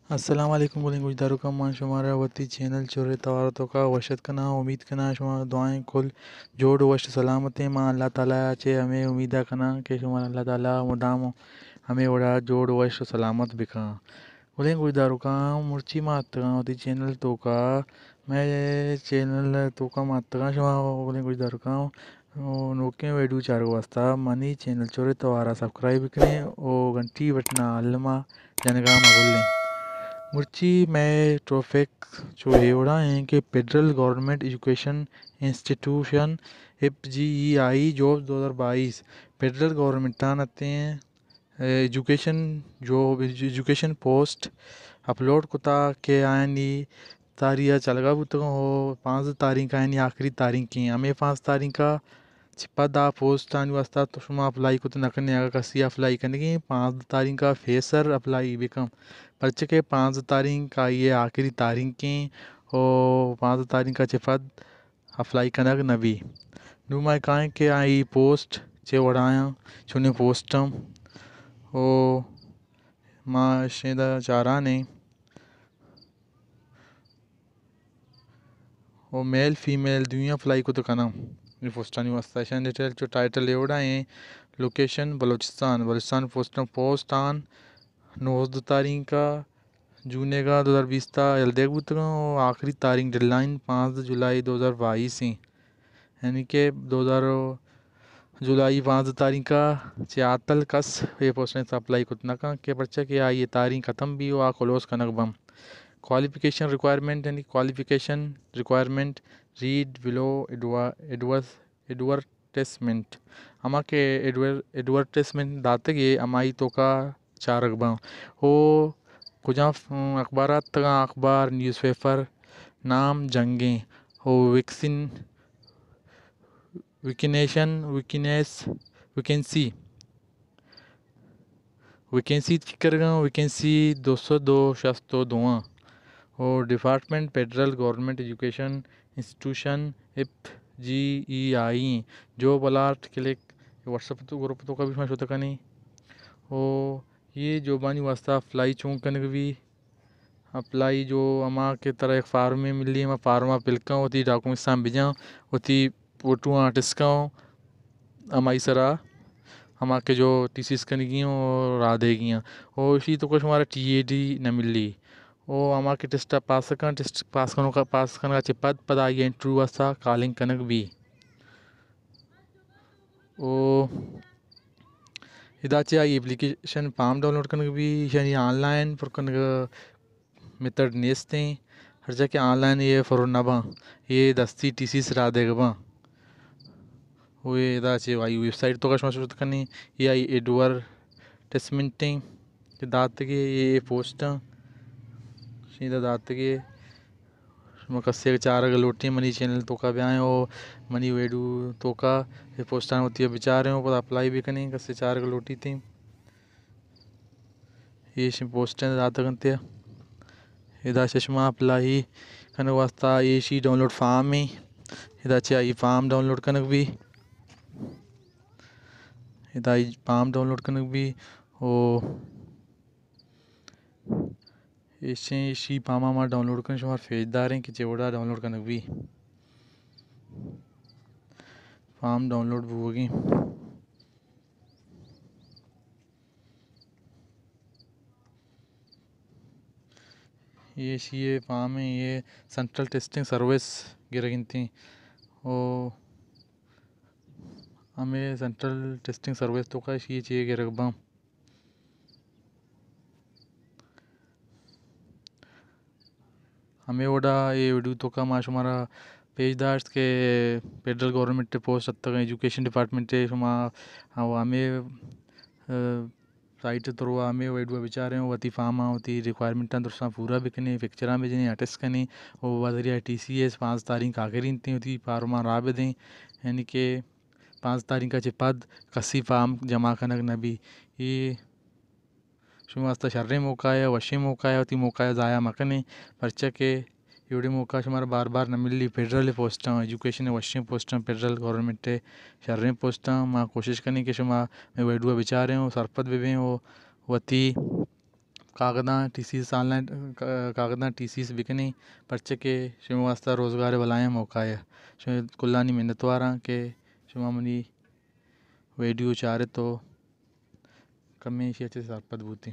السلام علیکم گلیں گوشداروکاں، من شمارا وتی چینل چورے توار توکا وش ات کناں۔ امید کناں شما دعائیں کل جوڑ و وش سلامت ایں۔ من اللہ تعالی چے ہمے امیدا کناں کہ شما اللہ تعالی مدام ہمے وڑا جوڑ و وش و سلامت بکاں۔ گلیں گوشداروکاں، مرچی ما اتگاں وتی چینل توکا، مئے چینل توکا ما اتگاں شما گلیں گوشداروکاں، او نوکیں ویڈیو چارگ واسطہ منی چینل چورے توارا سبسکرائب بکنیں او گھنٹی بٹنا الما جنگا مگلیں۔ مرچی مئے ٹاپک چو اے وڑا ایں کہ federal government education institution, F G E I, job دو ہزار بائیس۔ فیڈرل گورنمنٹان اتیں ایجوکیشن، جو ایجوکیشن پوسٹ اپلوڈ کتا کہ آیانی تاریخ چلگا بوتگاں و پانزدہ تاریخ آیانی آخری تاریخ ایں۔ ہمے پانزدہ تاریخ ءَ چہ پد آ پوسٹانی واسطہ تو شما اپلائی کت نہ کنے۔ اگاں کسی اپلائی کنگی ایں، پانزدہ تاریخ ءَ پیسر اپلائی بکن، پرچہ کہ پانزدہ تاریخ آئی ءِ آخری تاریخ ایں و پانزدہ تاریخ ءَ چہ پد اپلائی کنگ نہ بی۔ نوں ما کائیں کہ آئی پوسٹ چے وڑایاں، چونیں پوسٹاں، او ما اشیں دا چارانیں، او میل فیمیل دوئیں اپلائی کت کناں اے پوسٹانی واسطہ۔ اشانی ڈیٹیل چو ٹائٹل اے وڑا ایں، لوکیشن بلوچستان، بلوچستان پوسٹاں، پوسٹ آن نوزدہ تاریخ ءَ جون ءَ دو ہزار بیست ءَ یل دیگ بوتگاں و آخری تاریخ ڈیڈ لائن پانزدہ جولائی دو ہزار بائیس ایں، یعنی کہ دو ہزار جولائی پانزدہ تاریخ ءَ چہ آتل کس اے پوسٹانی تہ اپلائی کت نہ کن کہ پرچا کہ آئی ءِ تاریخ ختم بی و آ کلوز کنگ بنت۔ کوالیفکیشن ریکوائرمنٹ، یعنی کوالیفکیشن ریکوائرمنٹ، ریڈ بلو ایڈورٹائزمنٹ، ہما کہ ایڈور-، ایڈورٹائزمنٹ داتگ ئے، ہمائی توکا چارگ باں۔ او کجام ف-، اخبارات تگاں، اخبار، نیوز پیپر، نام جنگیں۔ او vaccine, vaccination, weakness, vacancy. Vacancy چکرگاں، ویکینسی دو سو دو شست و دو آں۔ او department federal government education institution, F G E I, job alert click. WhatsApp تو گروپ توکا بھی شما شت کنی۔ او یہ جابانی واسطہ اپلائی چون کنگ بھی؟ اپلائی جو ہما کہ ترا یک فارمے ملی، ہما فارما پل کن، وتی ڈاکومنٹساں بجن، وتی فوٹواں اٹیچ کن، ہمائی سرا ہما کہ جو ٹیسس کنگی ایں و راہ دیگی ایں۔ او اشی توکا شمارا ٹی اے ڈی نہ ملی۔ او ہما کہ ٹیسٹ پاس کن، ٹیسٹ پاس کنوکا، پاس کنگا چہ پد، پدا آئی انٹرویو واسطہ کالنگ کنگ بی۔ او ادا چہ آئی اپلیکیشن فارم ڈاؤنلوڈ کنگ بی، یعنی آن لائن پر کنگ میتھڈ نیستیں، ہر جا کہ آن لائن یہ پر نہ باں، یہ دستی ٹیسس راہ دیگ باں۔ او ادا چہ آئی ویب سائٹ توکا شما شت کنی، یہ آئی ایڈورٹائزمنٹیں کہ داتگے، یہ پوسٹاں شیدا داتگے۔ شما کسے کہ چارگ لوٹیں منی چینل توکا بیائیں او منی ویڈیو توکا اے پوسٹاں وتی بچاریں او پدا اپلائی بکنیں، کسے چارگ لوٹیتیں۔ ایشی پوسٹیں داتگ انت۔ ادا چہ شما اپلائی کنگ واسطہ ایشی ڈاؤنلوڈ فارم ایں۔ ادا چہ آئی فارم ڈاؤنلوڈ کنگ بی۔ ادا آئی فارم ڈاؤنلوڈ کنگ بی او ایشیں، ایشی فارما ما ڈاؤنلوڈ کنیں، شمارا پیش داریں کہ چے وڑا ڈاؤنلوڈ کنگ بی۔ فارم ڈاؤنلوڈ بوگی۔ یہ ایشی فارم ایں، یہ سینٹرل ٹیسٹنگ سروس گرگ انتیں۔ او ہمے سینٹرل ٹیسٹنگ سروس توکا ایشی چے گرگ باں۔ ہمے وڑا اے ویڈیو توکا ما شمارا پیش داشت کہ فیڈرل گورنمنٹ پوسٹ اتگ ایجوکیشن ڈپارٹمنٹ شما او ہمے، ا، سائٹ تروا ہمے ویڈیو بچاریں، وتی فارماں، وتی ریکوائرمنٹاں درستاں پورا بکنیں، پکچراں بجنیں، اٹیچ کنیں، او بذریعہ ٹی سی ایس پانچ تاریخ آخری انتیں، وتی فارماں راہ بدیں، یعنی کہ پانچ تاریخ ءَ چہ پد کسی فارم جمع کنگ نہ بی۔ اے شمئے واسطہ شریں موقع ءَ، وشیں موقع ءَ، وتی موقع ءَ ضائع مکنیں، پرچا کہ اے وڑیں موقع شمارا بار بار نہ ملی۔ فیڈرل پوسٹاں، ایجوکیشن ءِ وشیں پوسٹاں، فیڈرل گورنمنٹ ءِ شریں پوسٹاں، ما کوشش کنیں کہ شما مئے ویڈیو ءَ بچاریں و سرپد ببیں و وتی کاغداں T C S online, کا-، کاغداں ٹی سی ایس بکنیں، پرچہ کہ شمے واسطہ روزگار ءِ بلاہیں موقع اے۔ شمے کلانی منتواراں کہ شما منی ویڈیو چارت ءُ کمیں ایشی ءَ چہ سرپد بوتیں۔